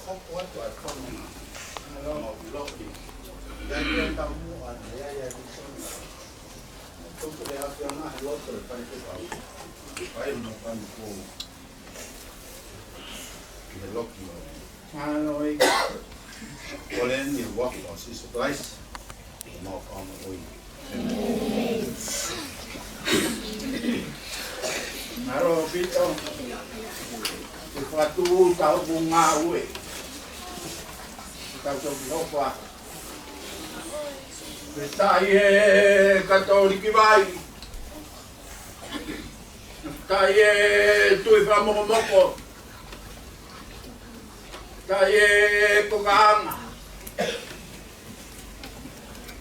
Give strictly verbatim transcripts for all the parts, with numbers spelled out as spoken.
Hoko atu ʻa e fononga. ʻAlo, ʻilo ʻi. ʻIa ia taumuʻa, ʻa ia ʻa e visone. Tuku e ʻAfiona he loto ʻo e faifekau. Fai mo pani ko. ʻI he loki ʻo. ʻAlo ʻEiki. Kole ni ʻi he huafa ʻo Sīsū Kalaisi. Mau fakamoʻui. ʻAlo ʻaupito. Ke fakatuʻu ʻetau ngāue. Tau toki hoko atu. Ke tai e Katoliki vai. Tai e tui fakamokomoko. Tai e kokaanga.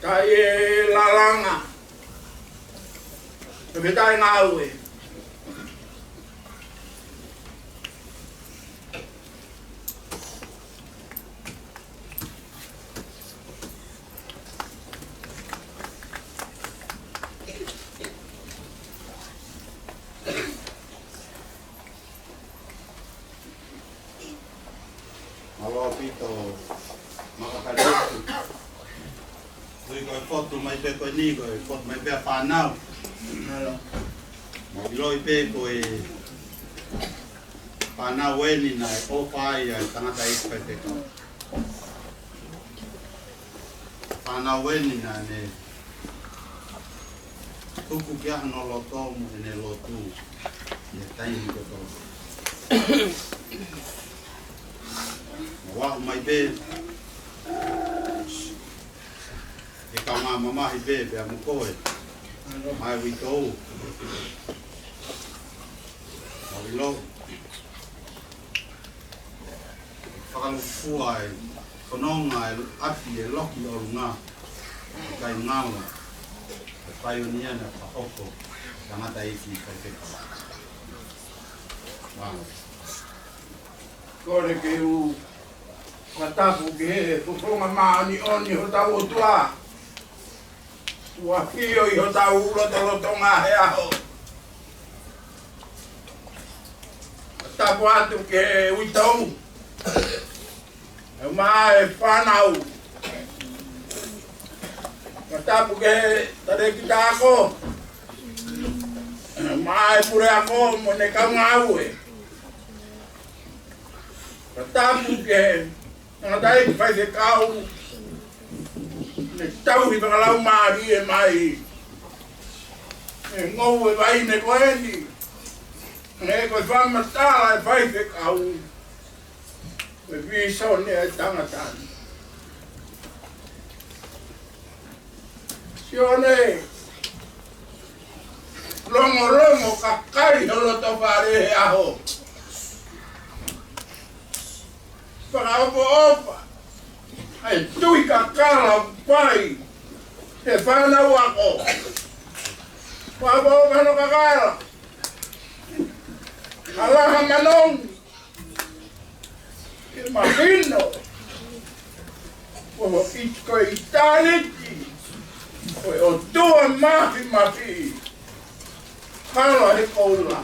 Tai e lalanga. Ke tai ngāue. ʻAlo ʻaupito, makakaliku. Tui ko e fotu mai pē ko eni, ko e fotu mai pē ʻa fānau. ʻAlo. Mau ʻiloʻi pē ko e fānau eni naʻe ʻofa ai ʻa e tangataʻeiki faifekau. Fānau eni naʻa ne tuku ki ai hono loto mo ʻene lotu ʻi he taimi kotoa. Mau aʻu mai pē, ʻe kaungā mamahi pē, pea mo koe. Mai uitou. Mau ʻilo. Fakalūkufua e fononga ʻa e ʻapi ʻi he loki ʻolunga. ʻIkai ngalo. ʻE paionia naʻe fakahoko. Tangataʻeiki faifekau. Mālō. Kole ke u fakatapu ki he fofonga māʻoniʻoni hotau ʻOtua. Kuo ʻafio ʻi hotau lotolotonga he ʻaho. Tapu atu ki he uitou. Mo e fānau. Tapu ki he talēkita ako. Mo e puleako mo ʻene kau ngāue. Tapu ki he tangataʻeiki faifekau, ne tauhi fakalaumālie mai. ʻE ngoue vai ne ko eni. Ne ko e fakamatala ʻa e faifekau. Ko e visone ʻa e tangata ni. Sione, longolongo kakai ho loto fale he ʻaho. Fakaʻofoʻofa ʻa e tui kakala ʻoku fai he fānau ako. Fakaʻofoʻofa hono kakala. Alaha manongi. Ke mahino. Ko e ʻitāniti. Ko e ʻOtua mafimafi. Kala he koula.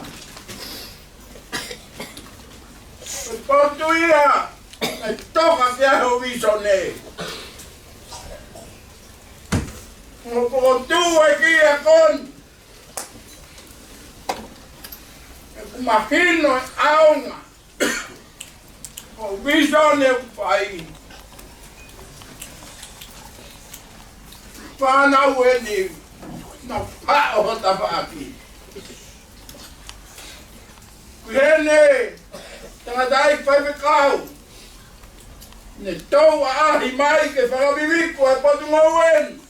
Ko e potu ia. ʻE toka ki ai ho visone. Ko e potu ʻa e kiʻi ako ni. ʻOku mahino e ʻaonga. Ko e visone ʻoku fai. Fānau eni naʻa nau haʻo ho tafaʻaki. Ko eni, tangataʻeiki faifekau. Ne tau ʻaʻahi mai ke fakaviviku ʻa e potungāue ni.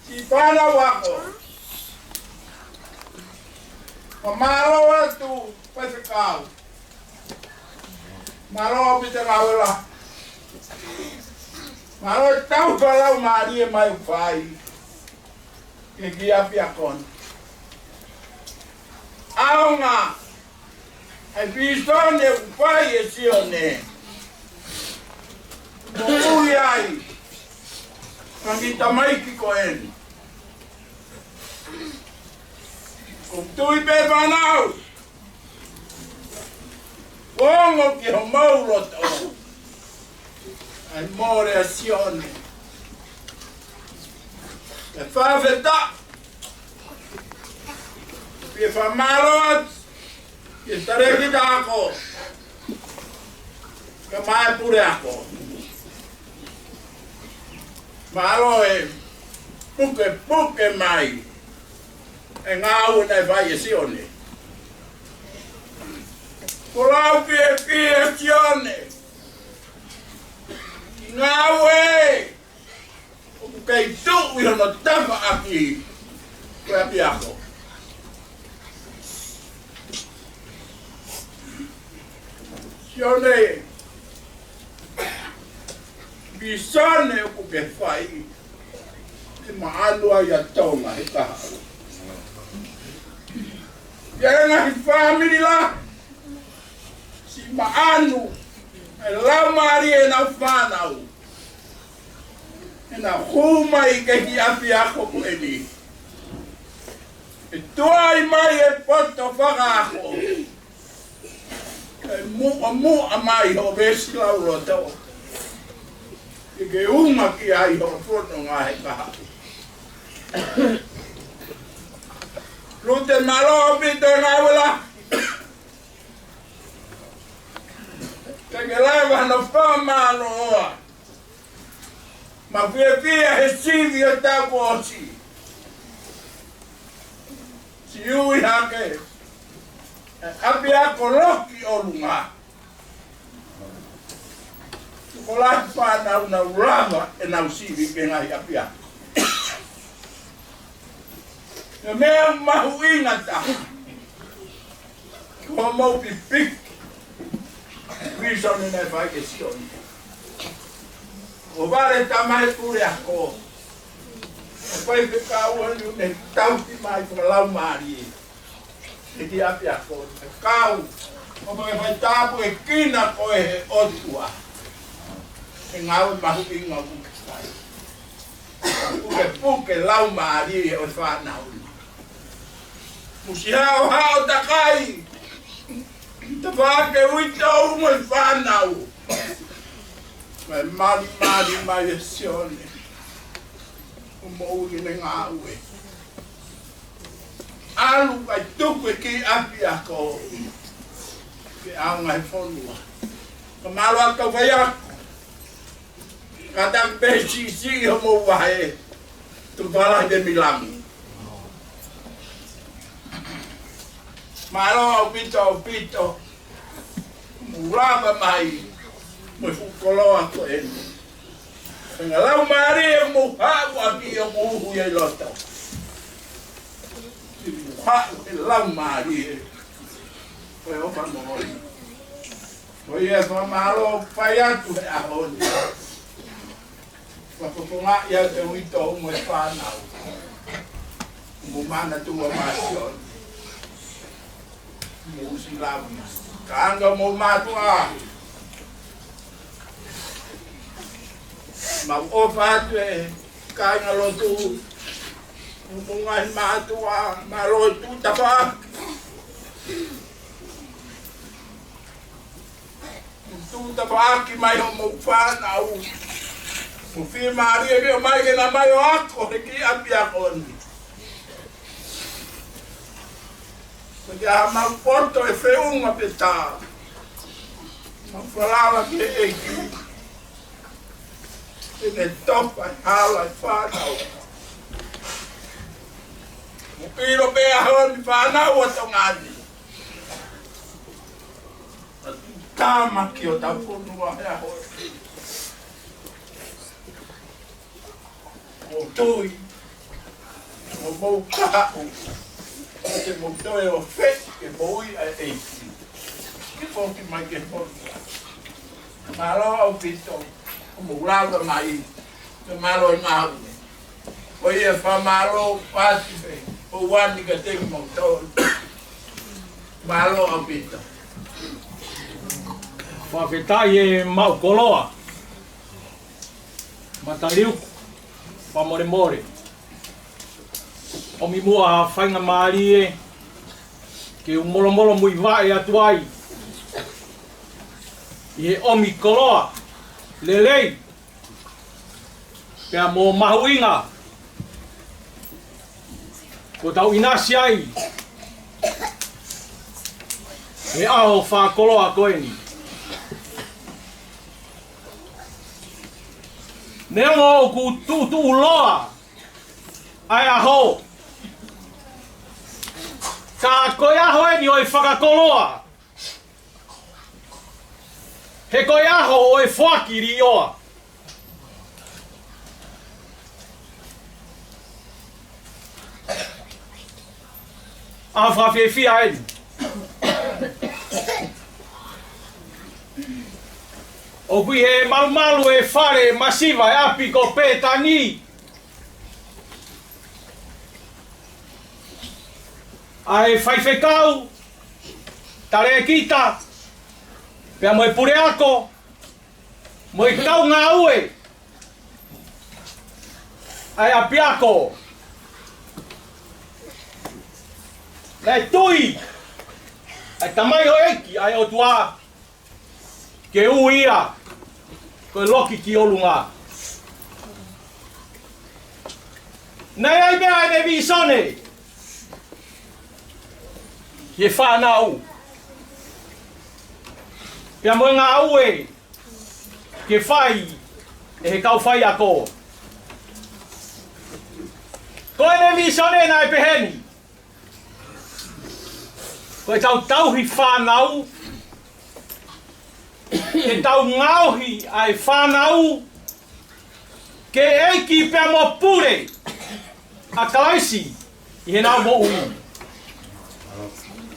Siʻi fānau ako. Fakamālō atu, faifekau. Mālō ʻaupito ngāue lahi. Mālō e tauhi fakalaumālie mai ʻoku fai. Ke ki ʻapiako ni. ʻAonga. ʻA e visone ʻoku fai ʻe Sione. Moʻui ai. Ka kiʻi tamaiki ko eni. ʻOku tui pē fānau. Ongo ki homau loto ʻa e mole ʻa Sione. ʻE fakafetaʻi pea fakamālō atu ki he talēkita ako kae ʻumaʻā e puleako. Mālō e pukepuke mai e ngāue naʻe fai ʻe Sione. Ko e lau fiefia ʻa Sione ki he ngāue ʻoku kei tuʻu ʻi hono tafaʻaki ko e ʻapiako. Sione, visone ʻoku ke fai ʻe maʻanu ai ʻa Tonga he kahaʻu. Ke ngaahi fāmili lahi siʻi maʻanu e laumālie ʻenau fānau ʻenau hū mai ki he ʻapiako ko eni. ʻE tuai mai e poto fakaako, ʻe muʻomuʻa mai hoʻo veesi lauloto, ke ke unga ki ai hoʻo fononga he kahaʻu. Lute, mālō ʻaupito e ngāue lahi ke ke lava hano fakamālō. Mau fiefia he sivi ʻo e taʻu kuo ʻosi. Siʻi ui hake e ʻapiako Loki ʻo Lunga. Tokolahi fānau naʻa nau lava ʻenau sivi ki he ngaahi ʻapiako. Ko e meʻa mahuʻinga taha ko hoʻomou pipiki visone naʻe fai ʻe Sione. ʻO vale tamai puleako, ʻo fai pē kaua liu ne tauhi mai fakalaumālie ʻi he ʻapiako, ʻe kau ʻo fai, fai tāpuekina koe ʻe he ʻOtua he ngāue mahuʻinga ʻoku ke fai. Pukepuke laumālie ʻo e fānau. Mou siʻi haʻohaʻo takai, tafaʻaki uitou mo e fānau. Mai malimali mai ʻe Sione ʻo moʻui ʻene ngāue. ʻAlu kae tuku e kiʻi ʻapiako ke ʻaonga he fonua. Ka mālō ʻa e kau faiako. Ka taku pē siʻisiʻi hoʻomou vahe, tuku fakalahi pē mei langi. Mālō ʻaupito, ʻaupito. Mou lava mai mo e fuʻu koloa ko eni. Ko e ngaahi laumālie ʻoku mou haʻu ʻaki ʻoku uhu ia ʻi loto. Mou haʻu he laumālie ko e ʻofa moʻoni. Ko ia e fakamālō ʻoku fai atu he ʻaho ni. Fakafofongaʻi atu e uitou mo e fānau. Mou manatua mai ʻa Sione. Mou ʻosi lava mai. Ka anga mou mātuʻa, mau ʻofa atu e kāingalotu, mo e ngaahi mātuʻa, mālō e tuʻu tafaʻaki. Tuʻu tafaʻaki mai hoʻomou fānau. Mou fiemālie ke ʻomai ke na mai ʻo ako he kiʻi ʻapiako ni. Ko ia mau poto e feʻunga pē tā. Mau falala ki he ʻEiki ke ne tofa e hala e fānau. Mou ʻilo pē ʻa e ʻaho ni fānau ʻa Tonga ni. Tama ki hotau fonua he ʻaho ni. Mou tui, mou mou kahaʻu, ke mou toe ʻo fē, ke mou ʻi ai e ʻEiki. Ke foki mai ke mou. Mālō ʻaupito, mou lava mai, ke mālō e ngāue. Ko ia fakamālō atu pē, ʻoku ani ka te mou tō. Mālō ʻaupito. Fakafetaʻi e maʻu koloa. Mataliu, fakamolemole. ʻOmi muʻa ha faingamālie ke u molomolomuivaʻe atu ai ʻi he ʻomi koloa lelei pea mo mahuʻinga kuo tau ʻinasi ai he ʻaho fakakoloa ko eni. Neongo ʻoku tuʻutuʻuloa ʻa e ʻaho, ka ko e ʻaho eni ʻo e fakakoloa, he ko e ʻaho ʻo e foaki liʻoa. ʻAho fakafiefia eni. ʻOku ʻi he malumalu e fale masiva e ʻapi ko Pētani ʻa e faifekau, talēkita, pea mo e puleako, mo e kau ngāue ʻa e ʻapiako. Naʻe tui ʻa e tamaioʻeiki ʻa e ʻOtua ke ui ia ko e Loki ki ʻolunga. Naʻe ʻi ai pē ʻene vīsone ki he fānau pea mo e ngāue ke fai ʻe he kau faiako. Ko ʻene vīsone naʻe pehē ni: ko ʻetau tauhi fānau, ke tau ngaohi ʻa e fānau ke ʻeiki pea mo pule ʻa Kalaisi ʻi heʻenau moʻui,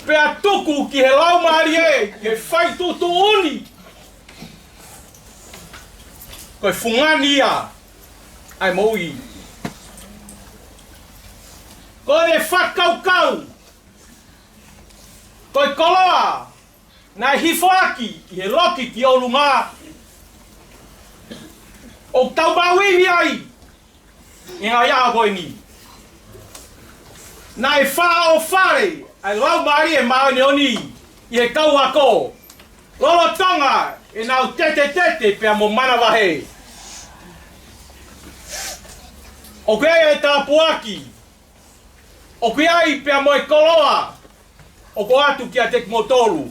pea tuku ki he Laumālie ke fai tuʻutuʻuni ko e fungani ia ʻa e moʻui. Ko ʻene fakakaukau, ko e koloa naʻe hifoaki ʻi he Loki ki ʻolunga, ʻoku tau maʻu ivi ai ʻi he ngaahi ʻaho ko eni. Naʻe fāʻofale ʻa e Laumālie Māʻoniʻoni ʻi he kau ako lolotonga ʻenau tetetete pea mo manavahē. ʻOku ʻi ai e tāpuaki, ʻoku ʻi ai pea mo e koloa ʻoku ʻoatu kiate kimoutolu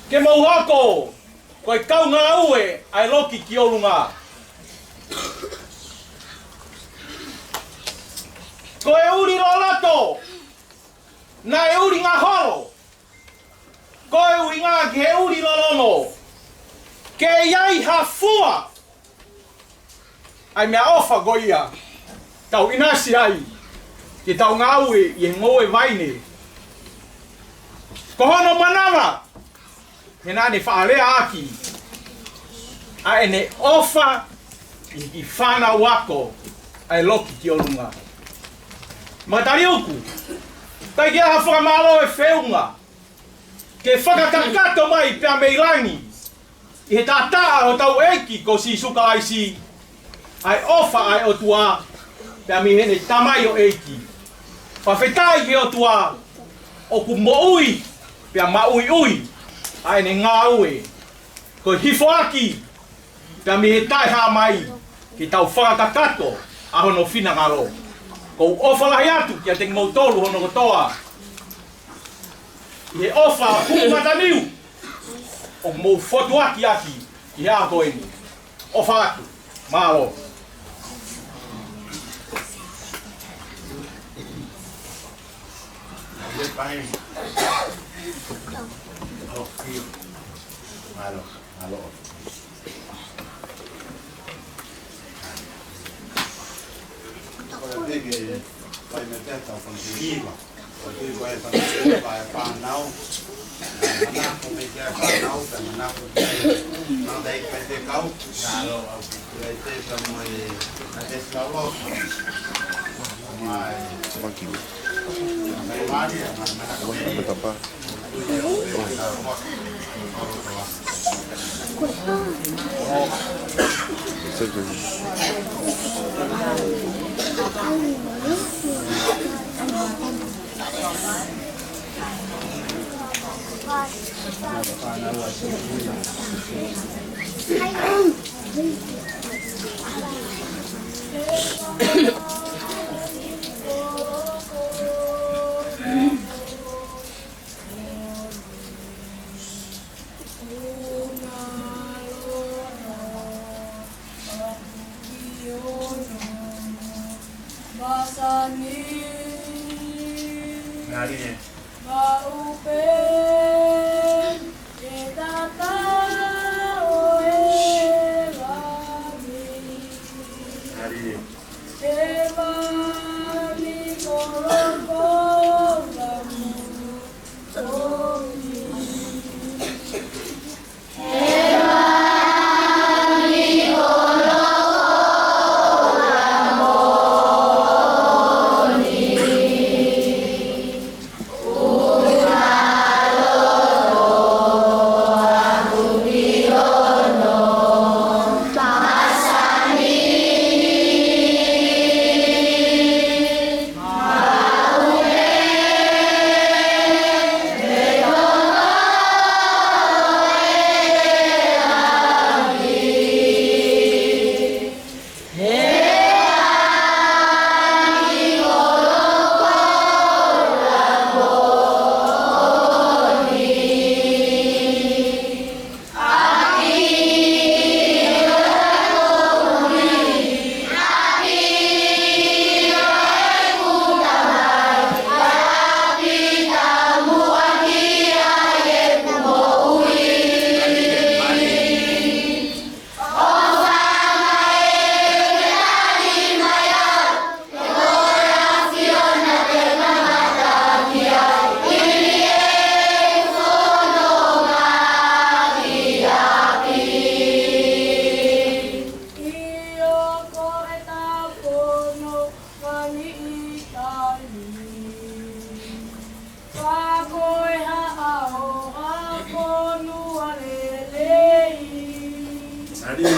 ke mou hoko ko e kau ngāue ʻa e Loki ki ʻolunga. Ko e ʻuli loloto naʻe ʻuli ngaholo, ko e ʻuhinga ki he ʻuli lolono, ke ʻi ai ha fua ʻa e meʻaʻofa ko ia tau ʻinasi ai ke tau ngāue ʻi he ngoue vaine. Ko hono manava, he naʻa ne faʻa leaʻaki ʻa ʻene ʻofa ʻi he kiʻi fānau ako ʻa e Loki ki ʻolunga. Mataliuku, ʻikai ke ʻi ai ha fakamālō ʻe feʻunga ke fakakakato mai pea mei langi ʻi he taʻataʻa ʻo hotau ʻEiki ko Sīsū Kalaisi, ʻa e ʻofa ʻa e ʻOtua pea mei heʻene tamaioʻeiki. Fakafetaʻi ki he ʻOtua ʻoku moʻui pea maʻuiʻui ʻa ʻene ngāue, ko e hifoaki pea mei he taʻehāmai ke tau fakakakato ʻa hono finangalo. ʻOku ou ʻofa lahi atu kiate kimoutolu hono kotoa ʻi he ʻofa ʻoku mataniu ʻoku mou fotuakiʻaki ʻi he ʻaho ko eni. ʻOfa atu. Mālō. Mālō. Mālō. Thank you. Mālie. Maʻu pē e tatau ʻo e lami. Mālie. E lami kolokoula moʻoni. ʻIo, ko e tau pono fangi ʻi taimi. Ka ko e haʻa ʻo ha fonua lelei. Mālie.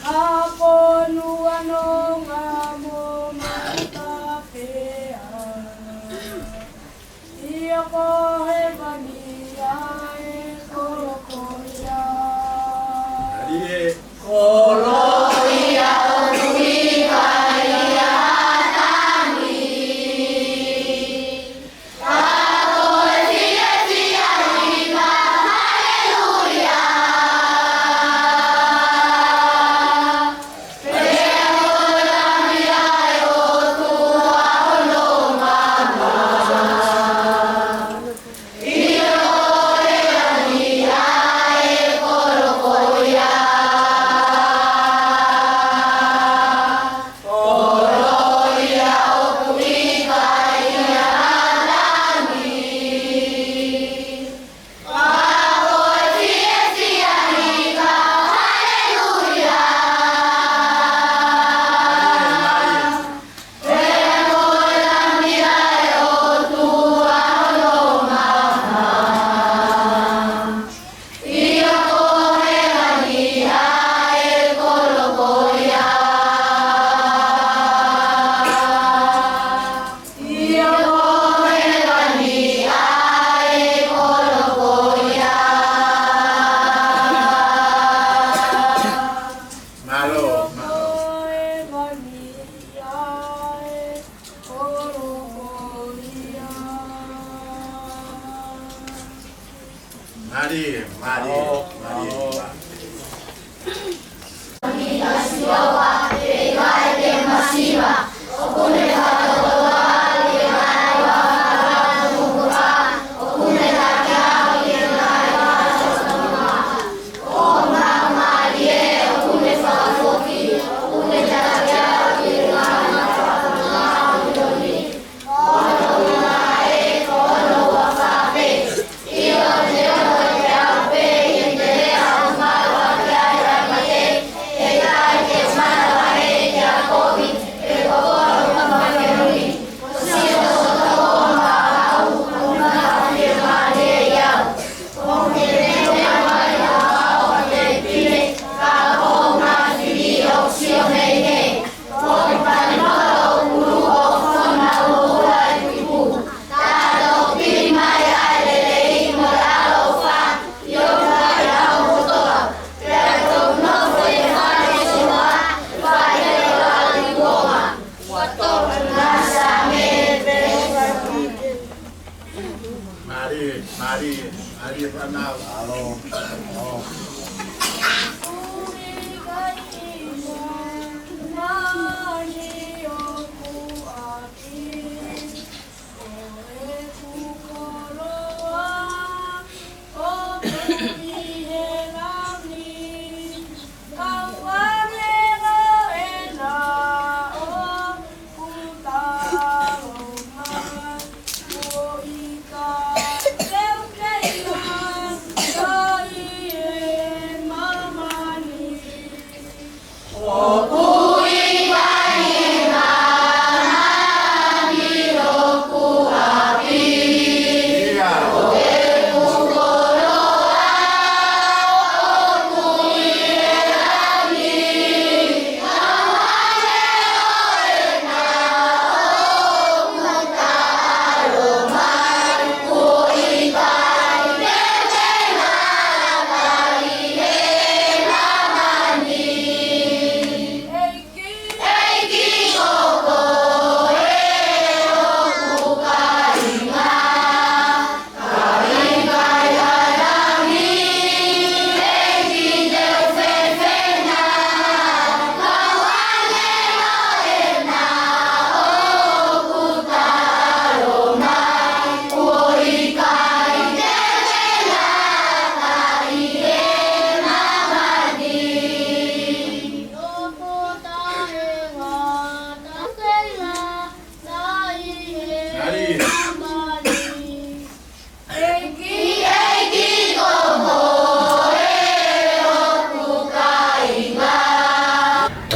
Ha fonua nonga mo maʻuta pea. ʻIo, ko hēvani ʻa e kolo ko ia. Mālie. Kolo ia ʻoku ʻikai ha tangi. Ka ko e fiefia ʻi ka haleluia. Mālō, mālō. Mālie, mālie, mālō, mālie. Mālō. Ari, Ari Fanau. Alo. Alo.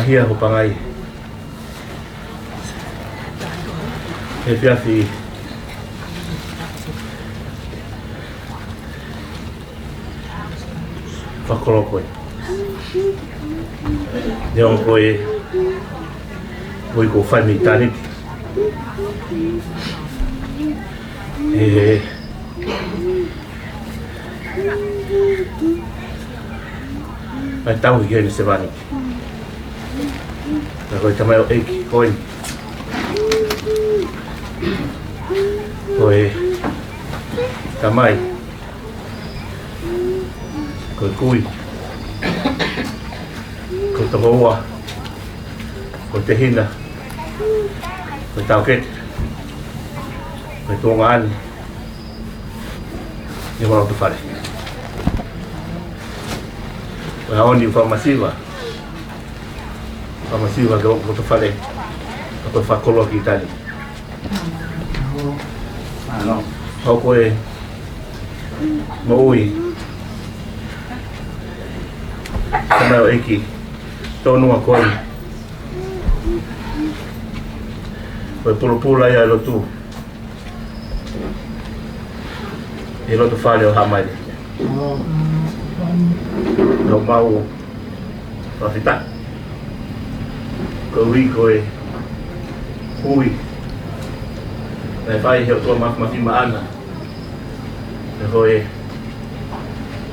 Ahia ho pangai. He efiafi fakakoloa ko ē. Neongo ko e ʻoi ko e fai mei tāniti. He, he. Mai tau ki heni sevāniti. Ka ko e tamaioʻeiki ko eni. Ko e tamai. Ko e kui. Ko e tokoua. Ko e tehina. Ko e taukete. Ko e tuongaʻane. ʻI he loto fale. Ko e ʻaho ni ʻoku fakamasiva. Fakamasiva ki he loto fale. Ka ko e fakakoloa ki Itali. ʻA ia ko e moʻui. Tamaioʻeiki. Tonu a koi. Ko e pulopula ia ʻa e lotu. ʻI he loto fale ʻo Haʻamaile. Naʻa mau fakafetaʻi. Koeʻuhi ko e hui naʻe fai ʻe he ʻOtua Māfimafi maʻana. He ko e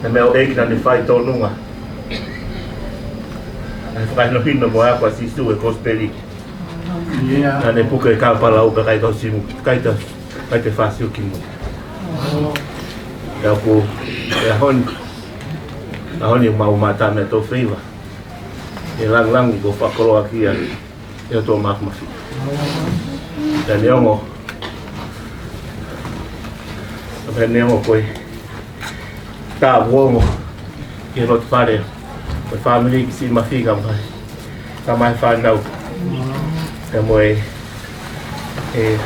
tamaioʻeiki naʻa ne fai tōnunga. Naʻe fakahinohino mo e ako ʻa Sīsū ʻi he Kosipeli. Naʻa ne puke e kau palau pea ʻikai tau simu, ʻikai tau, ʻikai te fāsiu ki mui. Pea ko e ʻaho ni, ʻaho ni mau mātā mei he tōfeiva. ʻE langilangi ko e fakakoloa ki ai ʻe he ʻOtua Māfimafi. Pea neongo, pea neongo ko e tā vuongo ki he loto fale, ko e fāmili ki Siʻi Mafi kae ʻumaʻā, kae ʻumaʻā e fānau. Pea mo e, e,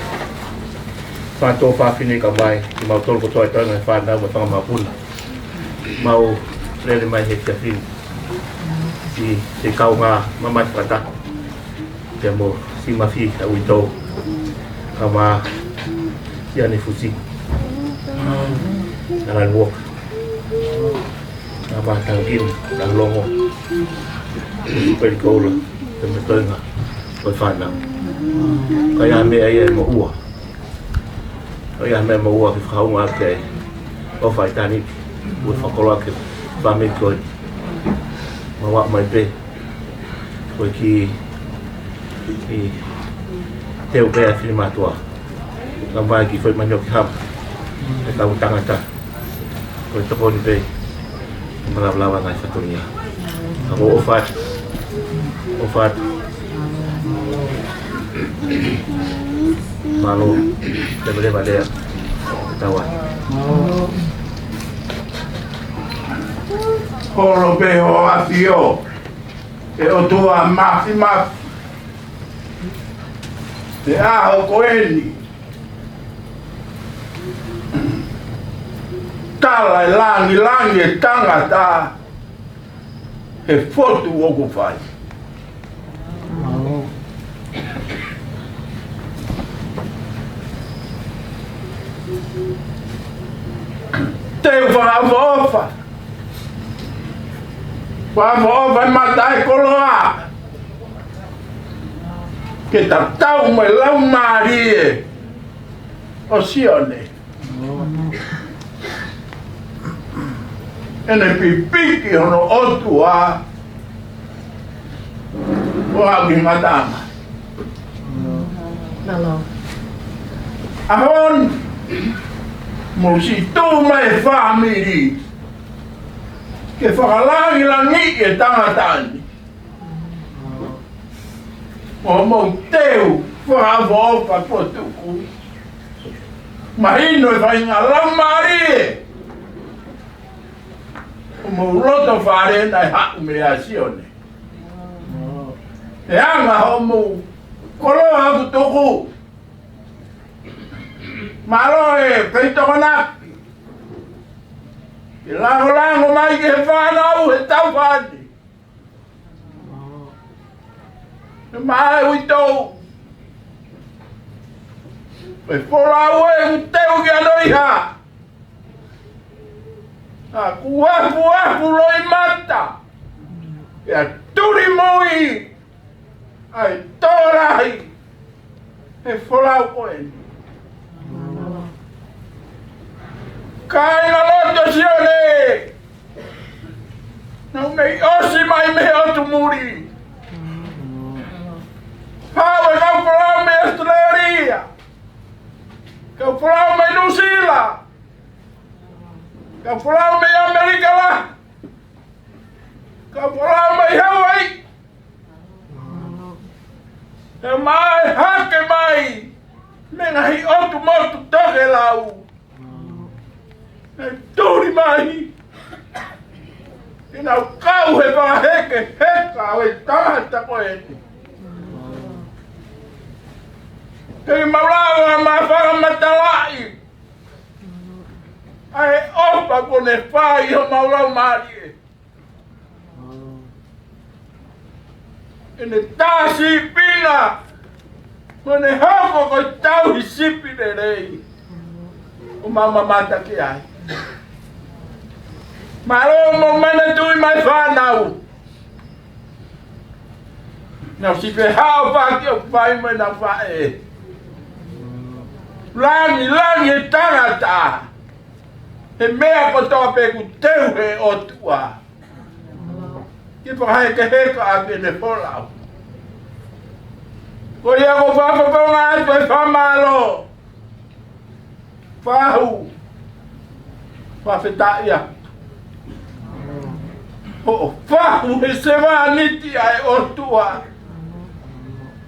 fānau fafine kae ʻumaʻā kimautolu kotoa ʻi he toenga e fānau mo e fanga mokopuna. Mau lele mai he efiafi ni. Siʻi, siʻi kaungā mamahi fakataha. Pea mo Siʻi Mafi ʻa uitou. Kae ʻumaʻā Siane Fusi. Alan Walker. Kae ʻumaʻā Tangikini, Talongo. Fusi Pelikoula. Pea mo e toenga ʻo e fānau. Ka ʻi ai ha meʻa ia ʻe moʻua. Ka ʻi ai ha meʻa ʻe moʻua ke fakaʻaonga ʻaki e ʻofa ʻa ʻitāniti. Ko e fakakoloa ki he fāmili ko eni. Mau aʻu mai pē. Ko e kiʻi, kiʻi teu pē ʻa e finemātuʻa. Kae ʻumaʻā e kiʻi foʻi manioki hama. E kau tangata. Ko e tokoni pē. Malavalava nai fatunia. Ako o fat. O fat. Malo. Te bele bale. Tawa. Holo pē ho afio. E ʻOtua mafimafi. Te aho ko eni. Tala e langilangi e tangata he fotu ʻoku fai. Te u fakaʻofoʻofa. Fakaʻofoʻofa e mata e koloa. Ke tatau mo e laumālie ʻo Sione. ʻEne pipiki hono ʻOtua. ʻO aʻu ki he ngataʻanga. ʻAho ni, mou siʻi tuʻu mai e fāmili. Ke fakalangilangiʻi e tangata ni. ʻO mou teu fakaʻofoʻofa kuo tuku. Mahino e faʻahinga laumālie. ʻO mou loto fale naʻe haʻu mei a Sione. E anga hoʻomou koloa ʻoku tuku. Mālō e kei tokonaki. Ke langolango mai ki he fānau he tau fāni. Ke maʻu ʻi tō. Ko e folau ē ʻoku teu ki ano iha. ʻA, kuo afuafu loʻimata. ʻIa tuli mui. ʻAi, tō lahi. He folau ko eni. Kāinga loto Sione. Naʻa mou ʻosi mai mei he ʻotu muli. Pau e kau folau mei Australia. Kau folau mei Nuʻusila. Kau folau mei ʻAmelika la. Kau folau mei Hawaii. Te mai hake mai. Mei he ngaahi ʻotu motu tokelau. Ke tuli mai. Ke nau kau he fakahekeheka ʻo e tangata ko eni. Ke mau lava ma fakamatalaʻi. ʻA e ʻofa kuo ne fai ʻi homau laumālie. ʻEne tā sīpinga, mo ʻene hoko ko e tauhi sipi lelei. ʻO mau mamata ki ai. Mālō mo manatuʻi mai fānau. Nau sipe hao paki ʻo fai mai nau faʻē. Langilangi e tangata. He meʻa kotoa pē ʻoku teu he ʻOtua. Ke fakahekeheka ʻaki ʻene folau. Ko ia ʻoku ou fakafofonga atu e fakamālō. Fahu. Fakafetaʻi atu. ʻO fahu he sevāniti ʻa e ʻOtua.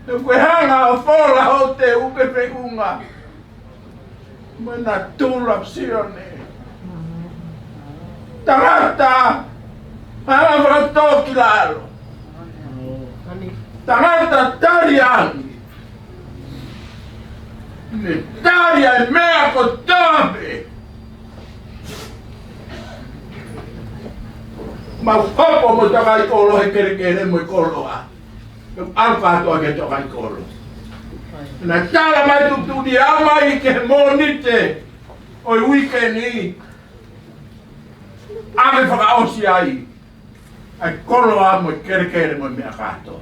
He ko e hanga ʻo fola ho te uke feʻunga. Mo e natula ʻo Sione. Tangata, ala fakatōkilalo. Tangata tali ange. Ne tali ʻa e meʻa kotoa pē. Mau hopo mo takai kolo he kelekele mo e koloa. Ke ʻalu kātoa ki he tokaikolo. Naʻe tala mai tuʻutuʻuni ʻa mai ki he Mōnite ʻo e uike ni. ʻA e fakaʻosi ai ʻa e koloa mo e kelekele mo e meʻa kātoa.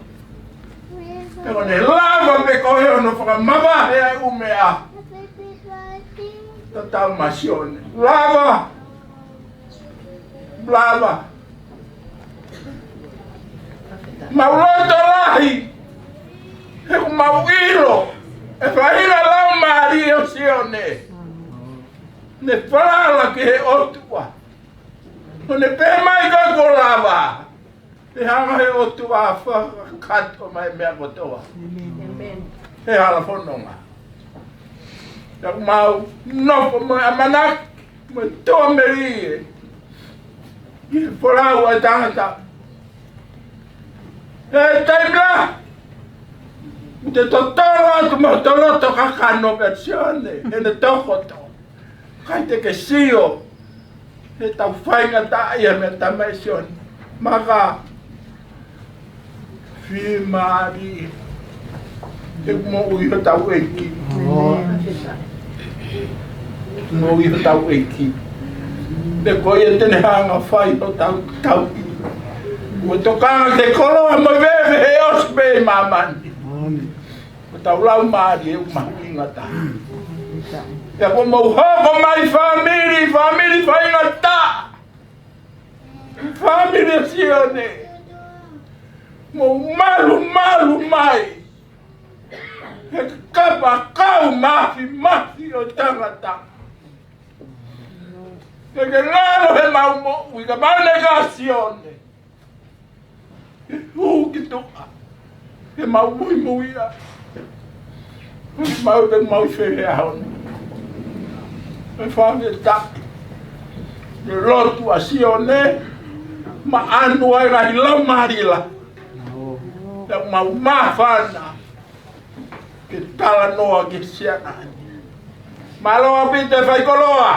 Pea ko ʻene lava pē ko ē hono fakamavahe ʻa e ʻū meʻa. Tatau mo Sione. Lava. Lava. Mau loto lahi. He ʻoku mau ʻilo e faʻahinga laumālie ʻo Sione. Ne falala ki he ʻOtua. ʻO ne pehē mai, ko e ko lava. ʻE hanga he ʻOtua ʻo fakakakato mai e meʻa kotoa. ʻĒmeni. He hala fononga. Pea mau nofo mo e ʻamanaki, mo e tō melie. ʻI he folau ʻa e tangata. He taimi lahi, te totolo atu mo e loto kakano pē ʻa Sione, heʻene tokoto. ʻIkai te ke sio, he tau faingataʻaʻia mo e tama ʻa Sione. Maka, fiemālie, he moʻui hotau ʻEiki. Moʻui hotau ʻEiki. He ko ia te ne hanga ʻo fai hotau tauhi. Mo tokanga ki he koloa mo e veve he ʻosi pē ʻi māmani. Ko hotau laumālie ʻoku mahuʻinga taha. Pea kuo mou hoko mai fāmili, fāmili faingataʻa. Fāmili ʻo Sione. Mou malumalu mai. He kapakau mafimafi ʻo e tangata. Ke ke ngalo he mau moʻui, ka mau ne ka Sione. Ke hū ki tuʻa. Ke mau muimuia. Mau te mau fele ahon. Ke fāmili ta. Ke lotu ʻa Sione. Maʻanu ai lahi lau marila. Ke mau māfana. Ke talanoa ki he siana ni. Mālō ʻaupito e faikoloa.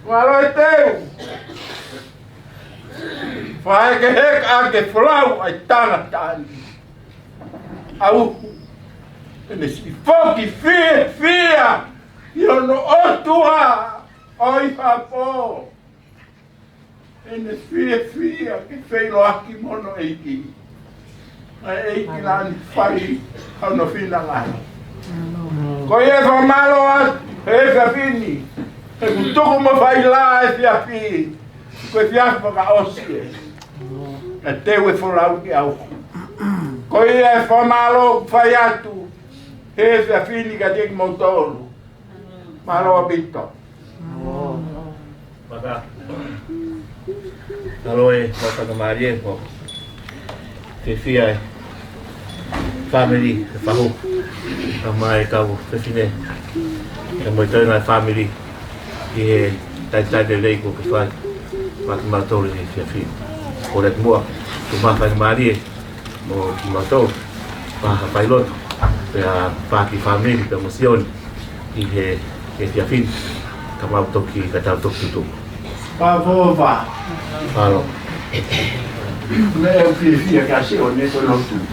Mālō e teu. Faʻa ke heka ke folau ʻa e tangata ni. ʻAuhu. ʻEne siʻi foki fiefia ʻi hono ʻOtua ʻo e hapō. ʻEne fiefia ke feʻiloaki mo hono ʻEiki. ʻA e ʻEiki naʻa ne fai hono finangalo. Ko ia e fakamālō atu he efiafi ni. He kuo tuku mo fai la e efiafi. Ko e efiafi fakaʻosi ē. Ka teu e folau ki au. Ko ia e fakamālō ʻoku fai atu he efiafi ni kiate kimoutolu. Mālō ʻaupito. Maka. Mālō e, mālō faingamālie, ko e fiefia e fāmili, e fahu. Ka mai kau fefine. Ka mai tau na fāmili. ʻI he talitali lelei kuo ke fai. Maki mātolu he efiafi. Ko le mua. Ko mālō faingamālie. Mo kimautolu, pea ha failotu, pea paki fāmili, pea mo Sione, ʻi he, he efiafi ni, ka mau toki, ka tau toki tutuku. Pea fōfa. Mālō. Meʻa ʻoku fiefia kia Sione ko e lotu.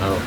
Mālō.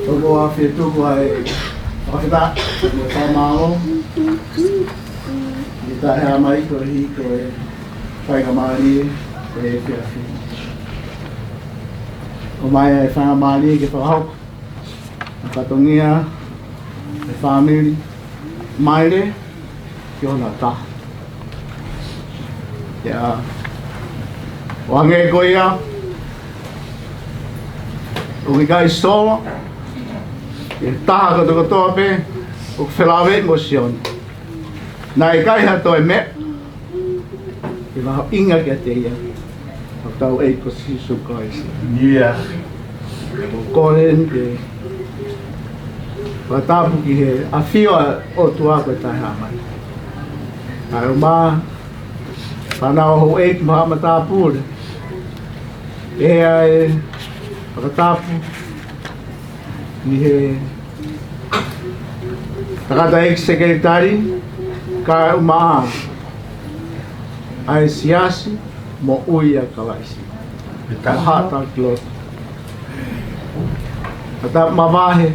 Toko a fie tuku ai, fakafetaʻi, mo e fakamālō, ʻi he taʻehāmai ko e hiko e faingamālie, e efiafi. ʻOmai e faingamālie ke fakahoko. Fatongia, e fāmili, Maile, ki hona taha. Ia, ʻo hangē ko ia, ʻoku ʻikai solo, e taha kotokotoa pē, ʻoku felāveʻi mo Sione. Naʻe ʻikai ha toe meʻa, ʻe mahuʻinga kiate ia, ʻa hotau ʻEiki ko Sīsū Kalaisi. Ia. Ko e kole eni ke fakatapu ki he ʻafio ʻa e ʻOtua ko e taʻehāmai. ʻA e ʻomai, fānau houʻeiki mo haʻa matāpule. ʻE ʻai e fakatapu, ʻi he Tangataʻeiki Sekelitali, kae ʻumaʻā ʻa e Siasi Moʻui ʻa Kalaisi. Ko e haʻata ki loto. Fakatapu mavahe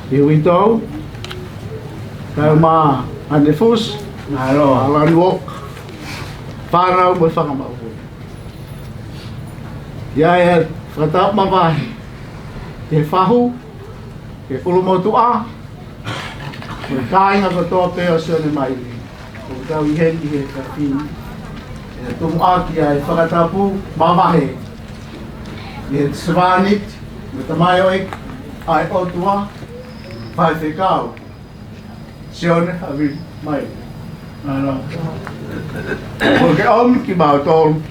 ki he uitou, kae ʻumaʻā ʻa Nefusi, ʻa Lanuoka, fānau mo e fanga maʻu. ʻI ai ʻa e fakatapu mavahe ki he fahu, ki he ʻulumotuʻa, mo e kāinga kotoa pē ʻo Sione Maile. ʻOku tau ʻi heni he efiafi ni, ʻe tumuʻaki ʻa e fakatapu mavahe ʻi he sevāniti mo e tamaioʻeiki ʻa e ʻOtua, Faifekau Sione Havili Maile. ʻOku ke ʻomi kimautolu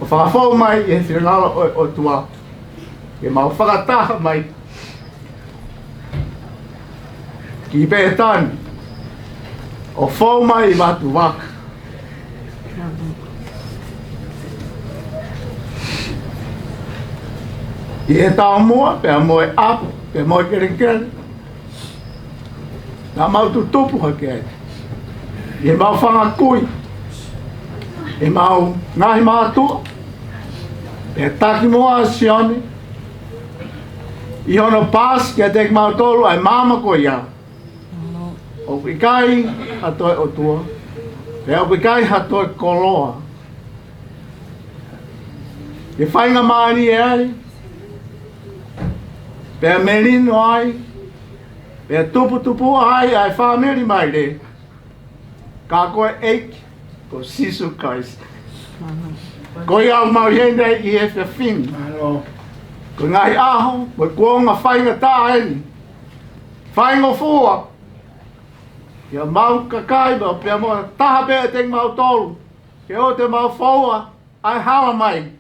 ʻo fakafou mai ʻi he finangalo ʻo e ʻOtua, ke mau fakataha mai ki Pētani, ʻo fou mai ʻi Vatuvaka. ʻI he taumuʻa, pea mo e ʻapi, pea mo e kelekele, naʻa mau tutupu hake ai. ʻI heʻemau fanga kui, ʻemau ngaahi mātuʻa, pea taki muʻa ʻa Sione ʻi hono paasi kiate kimautolu ʻa e maama ko ia. ʻOku ʻikai ha toe ʻOtua, pea ʻoku ʻikai ha toe koloa ke faingamālie ai, pea melino ai, pea tuputupuʻa ai ʻa e fāmili Maile, ka ko e ʻEiki ko Sīsū Kalaisi. Ko ia ʻoku mau ʻi heni ai ʻi he efiafi ni. Ko e ngaahi ʻaho mo e kuonga faingataʻa eni, faingofua, ʻi heʻemau kakai, pea mo e taha pē ʻiate kimautolu, ke ʻoua te mau foua ʻa e hala mai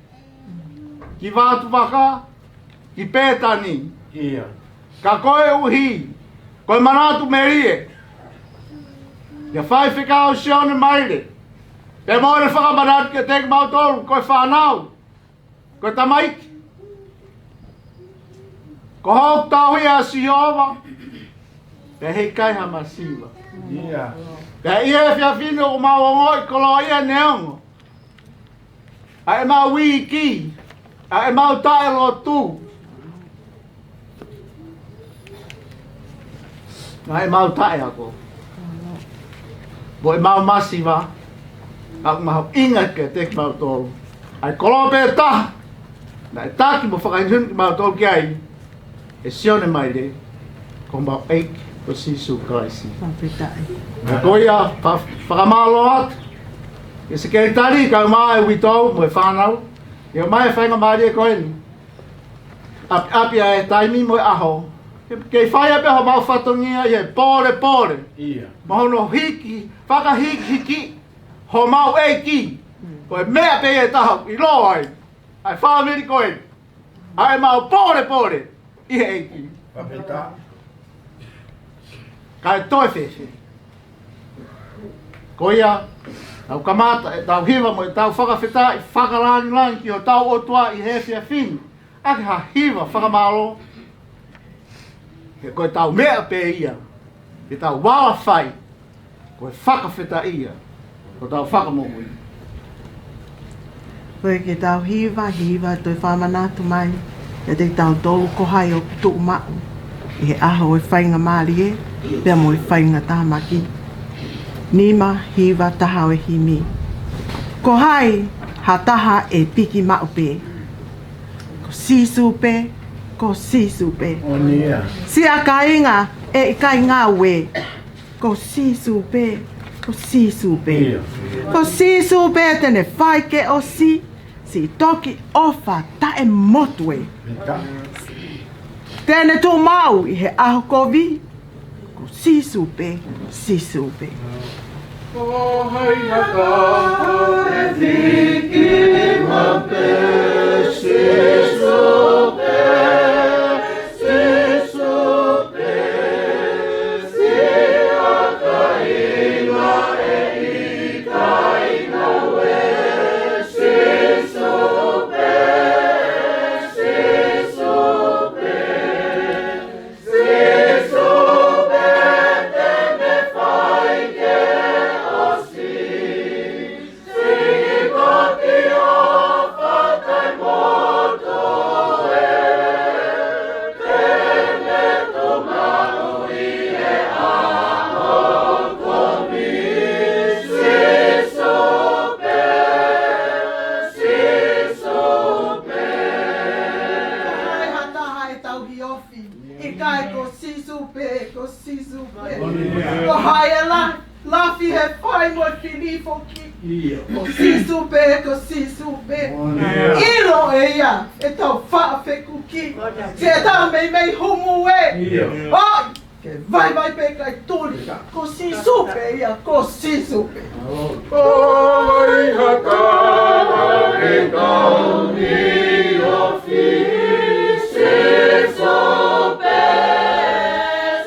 ki Vatuvaka, ki Pētani. Ka koeʻuhi ko e manatu melie ʻa Faifekau Sione Maile, pea mo ʻene fakamanatu kiate kimautolu ko e fānau, ko e tamaiki, ko hoku tauhi ʻa Sihova, pea heʻikai ha masiva. Pea ʻi he efiafi ni ʻoku mau ongoʻi koloaʻia neongo ʻa ʻemau iiki, ʻa ʻemau taʻelotu, ʻa ʻemau taʻeako, mo ʻemau masiva, ka ʻoku mahuʻinga kiate kimautolu ʻa e koloa pē taha naʻe taki mo fakahinohino kimautolu ki ai ʻe Sione Maile, ko homau ʻEiki ko Sīsū Kalaisi. Ka ko ia, fakamālō atu ki he sekelitali kae ʻumaʻā e uitou mo e fānau, ʻi he ʻomai e faingamālie ko eni, ʻapiʻapi ʻa e taimi mo e ʻaho, ke, ke fai ai pē homau fatongia ʻi he pōlepole, mo hono hiki, fakahikihiki homau ʻEiki. Ko e meʻa pē ia ʻe taha ʻiloa ai ʻa e fāmili ko eni, ʻa ʻemau pōlepole ʻi he ʻEiki. Kae toe fēfē? Ko ia, tau kamata ʻetau hiva mo ʻetau fakafetaʻi fakalāngilangi ki hotau ʻOtua ʻi he efiafi ni, ʻaki ha hiva fakamālō. He ko ʻetau meʻa pē ia ke tau ala fai, ko e fakafetaʻia hotau Fakamoʻui. Ko ia ke tau hiva, hiva toe fakamanatu mai kiate kitautolu ko hai ʻoku tuʻu maʻu ʻi he ʻaho ʻo e faingamālie pea mo e faingatāmaki. Nima hiva taha ʻo e himi. Ko hai ha taha ʻe piki maʻu pē? Ko Sīsū pē, ko Sīsū pē. Siʻa kāinga ʻe ʻikai ngāue, ko Sīsū pē, ko Sīsū pē. Ko Sīsū pē te ne fai ke ʻosi siʻi toki ʻofa taʻemotu ē. Te ne tuʻu maʻu ʻi he ʻaho kovi, ko Sīsū pē, Sīsū pē. Ko hai ha taha ʻe piki maʻu pē? Sīsū pē, Sīsū pē. Siʻa kāinga ʻe ʻikai ngāue, Sīsū pē, Sīsū pē. Sīsū pē, ʻIkai ko Sīsū pē, ko Sīsū pē. Ko hai ʻe la-, lafi he fai mo e fili foki. Ko Sīsū pē, ko Sīsū pē. ʻIlo ʻe ia ʻetau faʻa fekuki. Siʻetau meimei humu ē. ʻOi, ke vaivai pē kae tuli. Ko Sīsū pē ia, ko Sīsū pē. ʻOi, ha kala e kau ni o fi, Sīsū pē,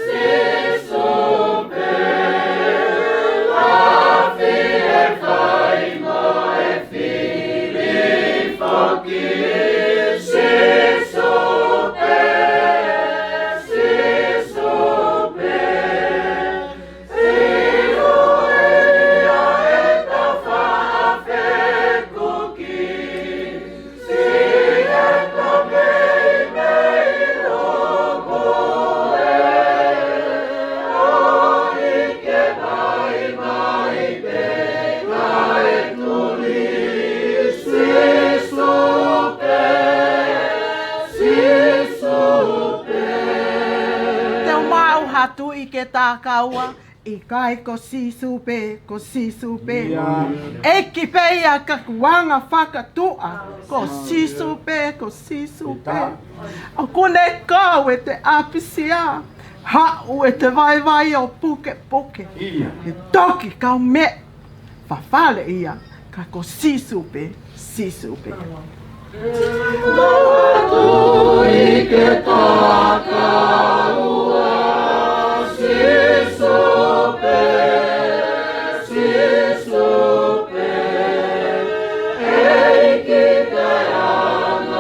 Sīsū pē. Lafi e fai mo e fili foki, Sīsū pē, Sīsū pē. Te u maʻu ha tuʻi ke takaua, ʻikai ko Sīsū pē, ko Sīsū pē. ʻEiki pē ia ka kuanga fakatuʻa, ko Sīsū pē, ko Sīsū pē. ʻOku ne kau ʻi he ʻapisia, haʻu ʻi he vaivai ʻo pukepuke. He toki kau meʻa, fafale ia, ka ko Sīsū pē, Sīsū pē. Mātuʻi ke takaua, Sīsū pē, Sīsū pē. ʻEiki pē ʻa e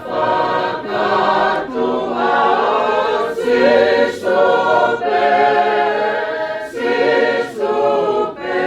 fakatuʻa, Sīsū pē, Sīsū pē.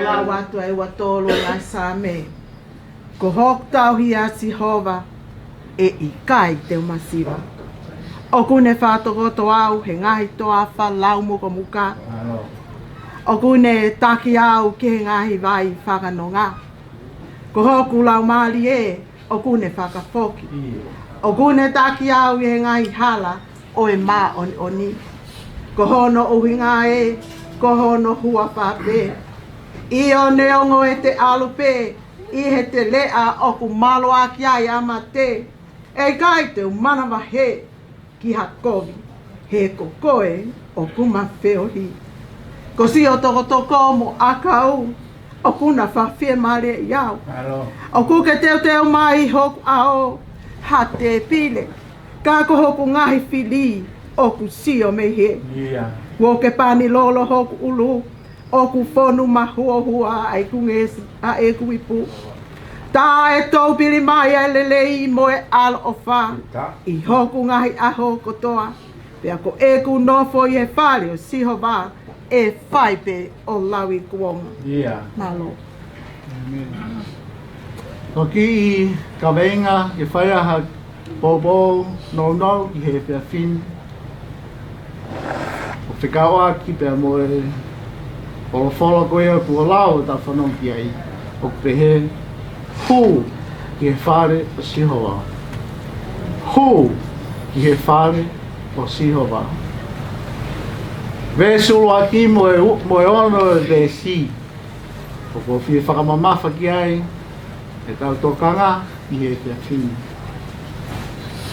Lau atu ʻa e ua tolu ʻa e Saame. Ko hoku tauhi ʻa Sihova, ʻe ʻikai te u masiva. ʻOku ne fakatokoto au he ngaahi toafa laumukomuka. ʻOku ne taki au ki he ngaahi vai fakanonga. Ko hoku laumālie ʻoku ne fakafoki. ʻOku ne taki au ʻi he ngaahi hala ʻo e māʻoniʻoni. Ko hono ʻuhinga ē, ko hono huafa pē. ʻIo, neongo ʻete ʻalu pē ʻi he teleʻa ʻoku maloaki ai ʻa mate, ʻe ʻikai te u manavahē ki ha kovi, he ko koe ʻoku ma feohi. Ko siʻo tokotoko mo ʻakau ʻoku na fakafiemālieʻi au. ʻOku ke teuteu mai hoku ʻao ha tēpile, ka ko hoku ngaahi fili ʻoku sio mei hē. Kuo ke pani lolo hoku ʻulu, ʻoku fonu mahuohua ʻa ʻeku ngeʻesi ʻa ʻeku ipu. Tā ʻe toupili mai ʻa e lelei mo e ʻaloʻofa ʻi hoku ngaahi ʻaho kotoa. Pea ko ʻeku nofo ʻi he fale ʻo Sihova, ʻe fai pē ʻo lauikuonga. Mālō. Ko e kiʻi kaveinga ke fai ʻa ha poupou nounou ki he efiafi ni, ʻo fekauʻaki pea mo e folofola ko ia kuo lau ʻo tau fanongo ki ai, ʻoku pehē: Hū ki he fale ʻo Sihova. Hū ki he fale ʻo Sihova. Veesi ʻuluaki mo e u-, mo e ono ʻo e veesi, ʻoku ou fie fakamamafa ki ai ʻetau tokanga ʻi he efiafi ni.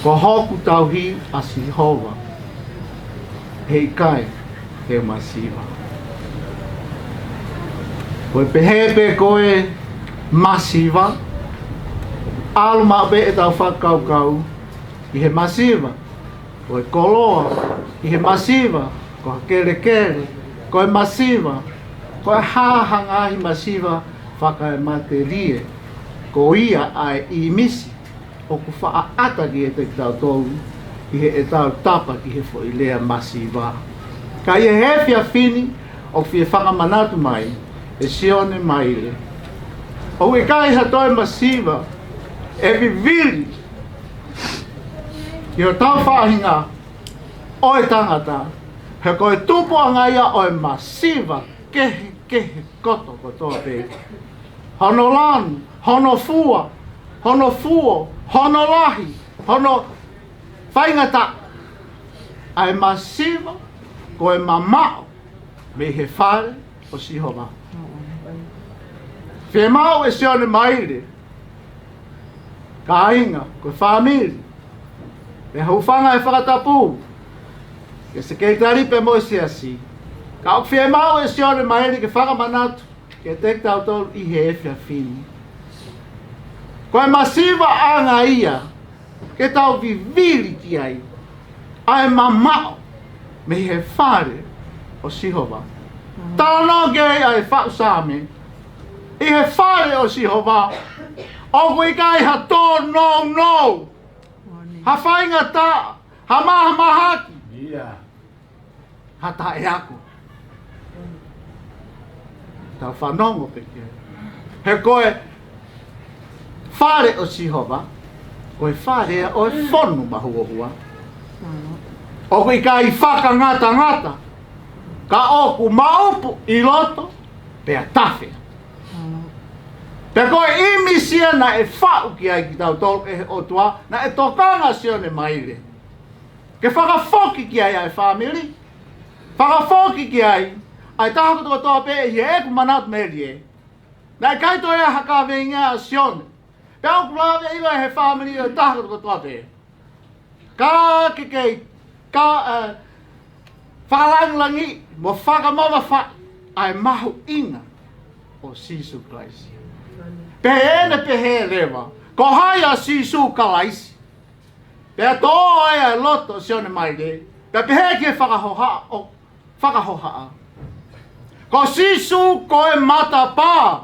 Ko hoku tauhi ʻa Sihova, ʻe ʻikai te u masiva. Ko e pehē pē ko e masiva, ʻalu maʻu pē ʻetau fakakaukau ʻi he masiva, ko e koloa, ʻi he masiva, ko e kelekele, ko e masiva, ko e hā ha ngaahi masiva fakaematelie. Ko ia ʻa e ʻīmisi ʻoku faʻa ʻata kiate kitautolu ʻi heʻetau tapa ki he foʻi lea masiva. Ka ʻi he efiafi ni, ʻoku fie fakamanatu mai ʻe Sione Maile, ʻoku ʻikai ha toe masiva ʻe vivili ki hotau faʻahinga ʻo e tangata, he ko e tupuʻanga ia ʻo e masiva kehekehe kotokotoa pē. Hono lanu, hono fua, hono fuo, hono lahi, hono faingataʻa. ʻA e masiva ko e mamaʻo mei he fale ʻo Sihova. Fiemaʻu ʻe Sione Maile, kāinga, ko e fāmili, pea hūfanga he fakatapu, ke sekelitali pea mo e siasi. Ka ʻoku fiemaʻu ʻe Sione Maile ke fakamanatu kiate kitautolu ʻi he efiafi ni, ko e masivaʻanga ia ke tau vivili ki ai, ʻa e mamaʻo mei he fale ʻo Sihova. Talanoa ki ai ʻa e faʻu Saame, ʻi he fale ʻo Sihova ʻoku ʻikai ha tōnounou, ha faingataʻa, ha mahamahaki, ha taʻeako. Tau fanongo pē ki ai. He ko e fale ʻo Sihova, ko e fale ia ʻo e fonu mahuohua. ʻOku ʻikai fakangatangata, ka ʻoku maʻupu ʻi loto pea tafe. Pea ko e ʻīmisi ia naʻe faʻu ki ai kitautolu ʻe he ʻOtua, naʻe tokanga Sione Maile ke fakafoki ki ai ʻa e fāmili, fakafoki ki ai ʻa e taha kotokotoa pē. ʻI heʻeku manatu, Melie, naʻe ʻikai toe ʻi ai ha kaveinga ʻa Sione. Pea ʻoku lave ʻilo ʻe he fāmili ʻo e taha kotokotoa pē. Ka ke kei, ka, ē, fakalangilangiʻi mo fakamamafaʻi ʻa e mahuʻinga ʻo Sīsū Kalaisi. Pea ʻi heʻene pehē leva, ko hai ʻa Sīsū Kalaisi? Pea tō ai ʻa e loto ʻo Sione Maile, pea pehē ki he fakahohaʻa ʻo, fakahohaʻa, ko Sīsū ko e matapā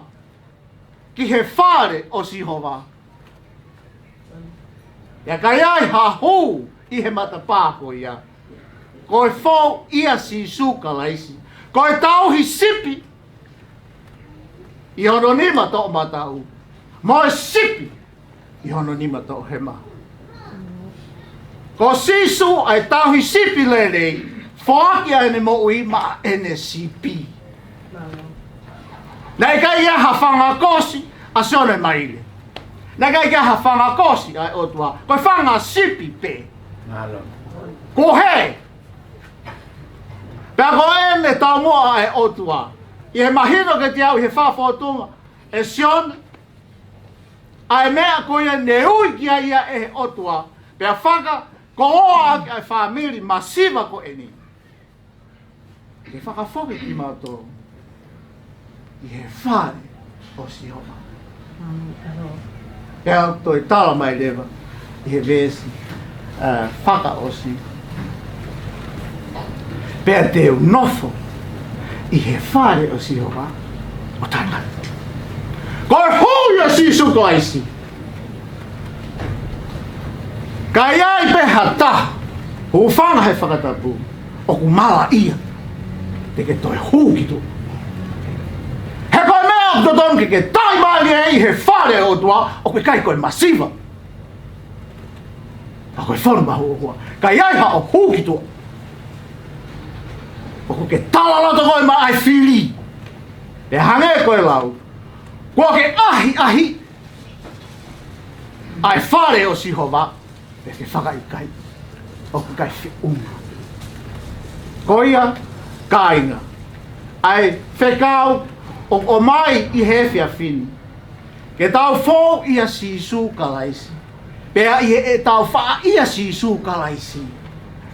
ki he fale ʻo Sihova. Pea ka ʻi ai ha hū ʻi he matapā ko ia, ko e fou ʻia Sīsū Kalaisi. Ko e tauhi sipi ʻi hono nima toʻomataʻu, mo e sipi ʻi hono nima toʻohema. Ko Sīsū ʻa e tauhi sipi lelei, foaki ʻa ʻene moʻui maʻa ʻene sipi. Naʻe ʻikai ʻi ai ha fanga kosi ʻa Sione Maile. Naʻe ʻikai ʻi ai ha fanga kosi ʻa e ʻOtua. Ko e fanga sipi pē. Ko hē. Pea ko ʻene taumuʻa ʻa e ʻOtua, ʻi he mahino kiate au ʻi he fakafōtunga ʻe Sione, ʻa e meʻa ko ia ne ui ki ai ia ʻe he ʻOtua, pea fakakoloa ʻaki ʻa e fāmili masiva ko eni, ke fakafoki kimautolu ʻi he fale ʻo Sihova. Pea toe tala mai leva ʻi he veesi, ē, fakaʻosi, pea te u nofo ʻi he fale ʻo Sihova ʻo taʻengata. Ko e hū ʻia Sīsū Kalaisi. Ka ʻi ai pē ha taha, hūfanga he fakatapu, ʻoku malaʻia te ke toe hū ki tuʻa. He ko e meʻa ʻoku totonu ke ke taʻimālie ai he fale ʻo e ʻOtua, ʻoku ʻikai ko e masiva, ka ko e fonu mahuohua. Ka ʻi ai haʻo hū ki tuʻa, ʻoku ke talaloto koe maʻa e fili. Pea hangē ko e lau, kuo ke ʻahiʻahiʻi ʻa e fale ʻo Sihova, pea ke fakaʻikaiʻi, ʻoku ʻikai feʻunga. Ko ia, kāinga, ʻa e fekau ʻoku ʻomai ʻi he efiafi ni, ke tau fou ʻia Sīsū Kalaisi. Pea ʻi heʻetau faʻa ʻia Sīsū Kalaisi,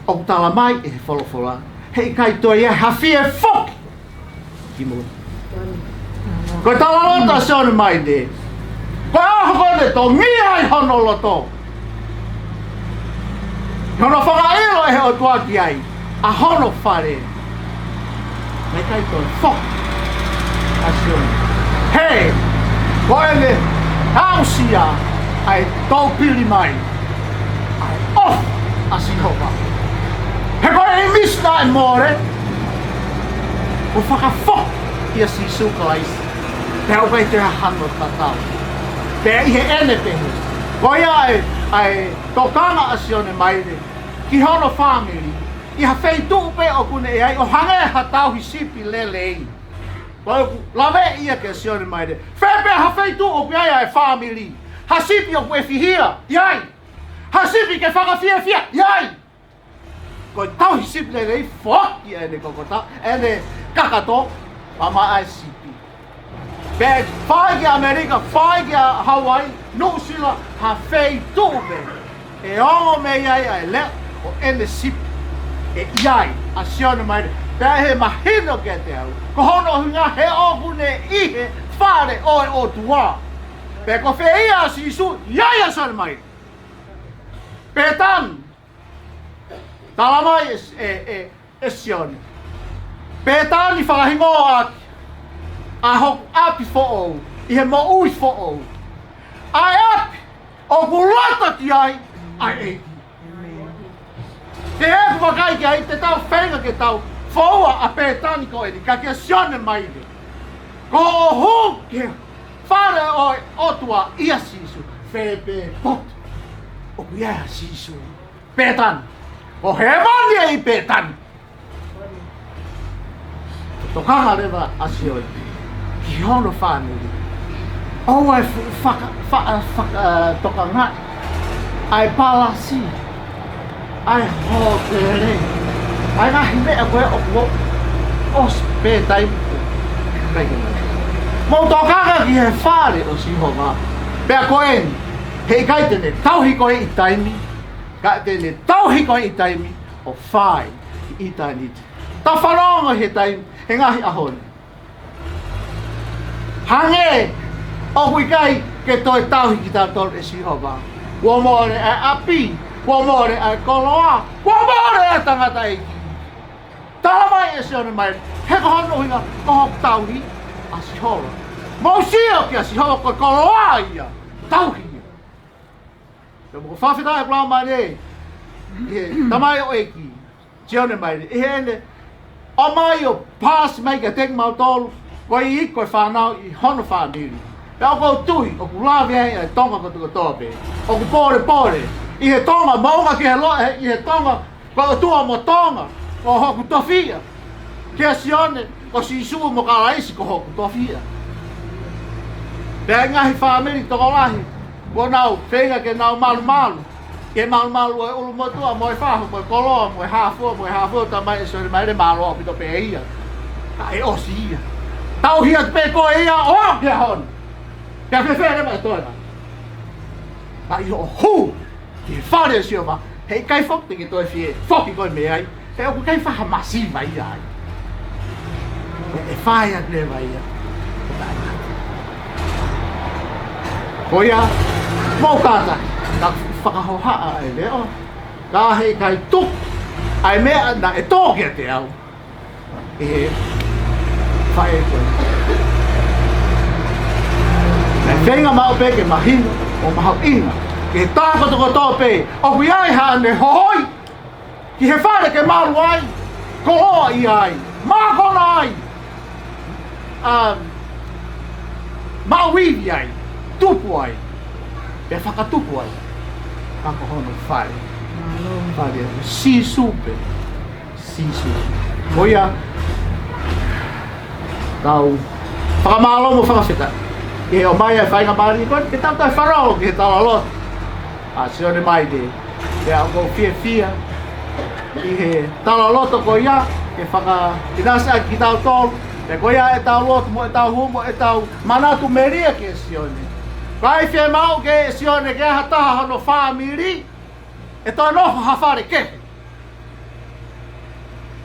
ʻoku tala mai ʻe he folofola, heʻikai toe ʻi ai ha fie foki ki mui. Ko e talaloto ʻa Sione Maile, ko e ʻaho ko ē ne tongia ai hono loto, hono fakaʻilo ʻe he ʻOtua ki ai ʻa hono fale, naʻe ʻikai toe foki ʻa Sione. He ko ʻene Aʻusia ʻa e toupili mai ʻa e ʻofa ʻa Sihova. He ko e ʻīmisi naʻe mole, ʻo fakafoki ʻia Sīsū Kalaisi. Pea ʻoku ʻikai toe hano tatau. Pea ʻi heʻene pehē, ko ia ʻa e, ʻa e tokanga ʻa Sione Maile ki hono fāmili, ʻi ha feituʻu pē ʻoku ne ʻi ai, ʻo hangē ha tauhi sipi lelei. Pea ʻoku lave ia kia Sione Maile, fē pē ha feituʻu ʻoku ʻi ai ʻa e fāmili, ha sipi ʻoku ʻefihia, ʻi ai. Ha sipi ke fakafiefia, ʻi ai. Ko e tauhi sipi lelei, foaki ʻene kokota, ʻene kakato, pea maʻu ʻa e sipi. Pea fai ki ʻAmelika, fai ki Hauaiʻi, Nuʻusila, ha feituʻu pē ʻe ongo mei ai ʻa e leʻo ʻo ʻene sipi, ʻe ʻi ai ʻa Sione Maile. Pea ʻi he mahino kiate au, ko hono ʻuhinga he ʻoku ne ʻi he fale ʻo e ʻOtua. Pea ko fē ia ʻa Sīsū, ʻi ai ʻa Sione Maile. Pētani, tala mai ʻe, ʻe, ʻe, ʻe Sione. Pētani fakahingoa ʻaki ʻa hoku ʻapi foʻou, ʻi he moʻui foʻou. ʻA e ʻapi ʻoku loto ki ai ʻa e ʻEiki. Ke ʻeku vakai ki ai, te tau feinga ke tau foua ʻa Pētani ko eni, ka kia Sione Maile, ko hoʻo hū ki he fale ʻo e ʻOtua ʻia Sīsū, fē pē potu ʻoku ʻi ai ʻa Sīsū. Pētani. Ko hēvani ʻi Pētani. Tokanga leva ʻa Sione ki hono fāmili. ʻOua ʻe fu-, faka-, fa-, faka-, ʻa, tokangaʻi ʻa e palasi, ʻa e hōtele, ʻa e ngaahi meʻa ko ē ʻoku ʻosi pē taimi ko ē. Mou tokanga ki he fale ʻo Sihova. Pea ko eni, heʻikai te ne tauhi koe ʻi taimi, ka te ne tauhi koe ʻi taimi ʻo fai ʻi ʻitāniti. Tau fanongo he taimi, he ngaahi ʻaho ni. Hangē ʻoku ʻikai ke toe tauhi kitautolu ʻe Sihova. Kuo mole ʻa e ʻapi, kuo mole ʻa e koloa, kuo mole ʻa e tangataʻeiki. Tala mai ʻe Sione Maile, he ko hono ʻuhinga, ko hoku tauhi ʻa Sihova. Mou sio kia Sihova ko e koloa ia, tauhi ia. Pea mo ko fakafetaʻi ʻa e Laumālie, ʻi he tamaioʻeiki Sione Maile, ʻi heʻene ʻomai ʻo paasi mai kiate kimautolu, ko e iiki, ko e fānau, ʻi hono fāmili. Pea ʻoku ou tui ʻoku lave ai ʻa e Tonga kotokotoa pē. ʻOku pōlepole ʻi he Tonga, moʻunga ki he loʻi, ʻi he Tonga, ko e ʻOtua mo Tonga ko hoku tofiʻa. Kia Sione, ko Sīsū mo Kalaisi ko hoku tofiʻa. Pea ʻi he ngaahi fāmili tokolahi, kuo nau feinga ke nau malumalu ʻi he malumalu ʻo e ʻulumotuʻa mo e fahu mo e koloa mo e hāfua mo e hāfua, tala mai ʻe Sione Maile, mālō ʻaupito pē ia. Ka ʻe ʻosi ia. Tauhi atu pē koe ia ʻo aʻu ki he ʻaho ni. Pea fēfē leva ʻe toe na. Ka ʻi hoʻo hū ki he fale ʻo Sihova, heʻikai foki te ke toe fie foki koe mei ai. He ʻoku ʻikai faʻa masiva ia ai. ʻE, ʻe fai atu leva ia. Ko ia, mou kātaki, ka fakahohaʻa ʻa e leʻo, ka heʻikai tuku ʻa e meʻa naʻe tō kiate au ʻe he faʻē ko ē. Naʻe feinga maʻu pē ke mahino ʻo mahuʻinga ki he taha kotokotoa pē ʻoku ʻi ai haʻane hohoi ki he fale ke malu ai, koloaʻia ai, mākona ai, ʻa, maʻu ivi ai, tupu ai, pea fakatupu ai. Ka ko hono fale, fale ʻo Sīsū pē. Sīsū. Ko ia, tau fakamālō mo fakafetaʻi ʻi he ʻomai ʻa e faingamālie ko eni ke tau toe fanongo ki he talaloto ʻa Sione Maile. Pea ʻoku ou fiefia ʻi he talaloto ko ia ke fakaʻinasi ʻaki kitautolu. Pea ko ia ʻetau lotu mo ʻetau hū mo ʻetau manatu melie kia Sione. Ka ʻi he fiemaʻu ʻe Sione ke ʻi ai ha taha hono fāmili ʻe toe nofo ha fale kehe,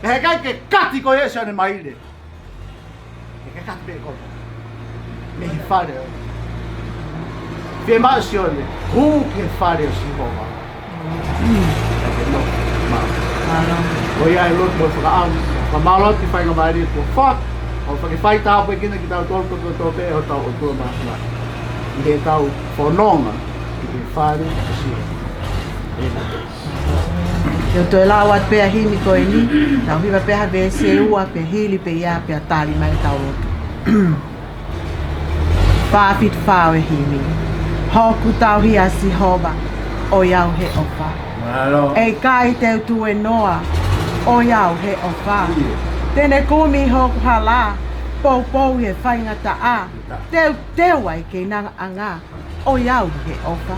ʻe heʻikai ke kati koe ʻe Sione Maile. ʻE ke kati pē koe mei he fale ʻo, fiemaʻu ʻe Sione, hū ki he fale ʻo Sihova. ʻE ke nofo maʻu. Ko ia e lotu mo e fakaʻamu, fakamālō ki he faingamālie kuo fai, ʻo fakafaitā pē kinautolu kotoa pē ʻe hotau ʻOtua Māfimafi. Ke tau fononga ʻi he fale ʻo Sihova. Te u toe lau atu pē ʻa e himi ko eni, tau hiva pē ʻa e veesi ua pea hili pē ia pea tali mai ʻetau lotu. Fā fitu fā ʻo e himi. Hoku tauhi ʻa Sihova, ʻoiauē he ʻofa. Mālō. ʻE ʻikai te u tuēnoa, ʻoiauē he ʻofa. ʻIo. Te ne kumi hoku hala, poupou he faingataʻa. Teuteu ai kei nanga ʻanga, ʻoiauē he ʻofa.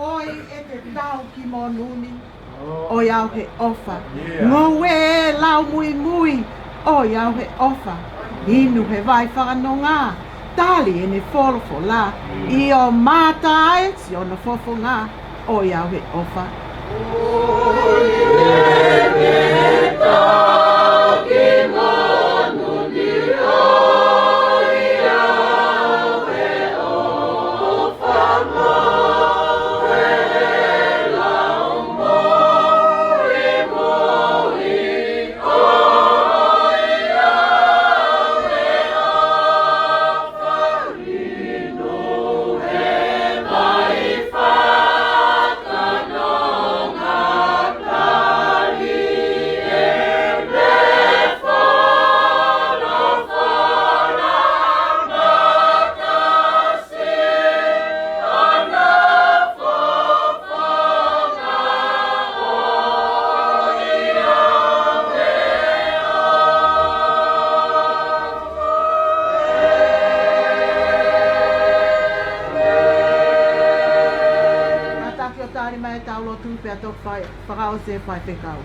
ʻOi ʻete tau ki monū ni, ʻoiauē he ʻofa. Yeah. Ngoue ʻo e lau muimui, ʻoiauē he ʻofa. Inu he vai fakanonga, tali ʻene folofola. ʻIo, mātā ʻa e siʻono fofonga, ʻoiauē he ʻofa. Kātaki ʻo tali mai ʻetau lotu pea toki fai, fakaʻosi e faifekau.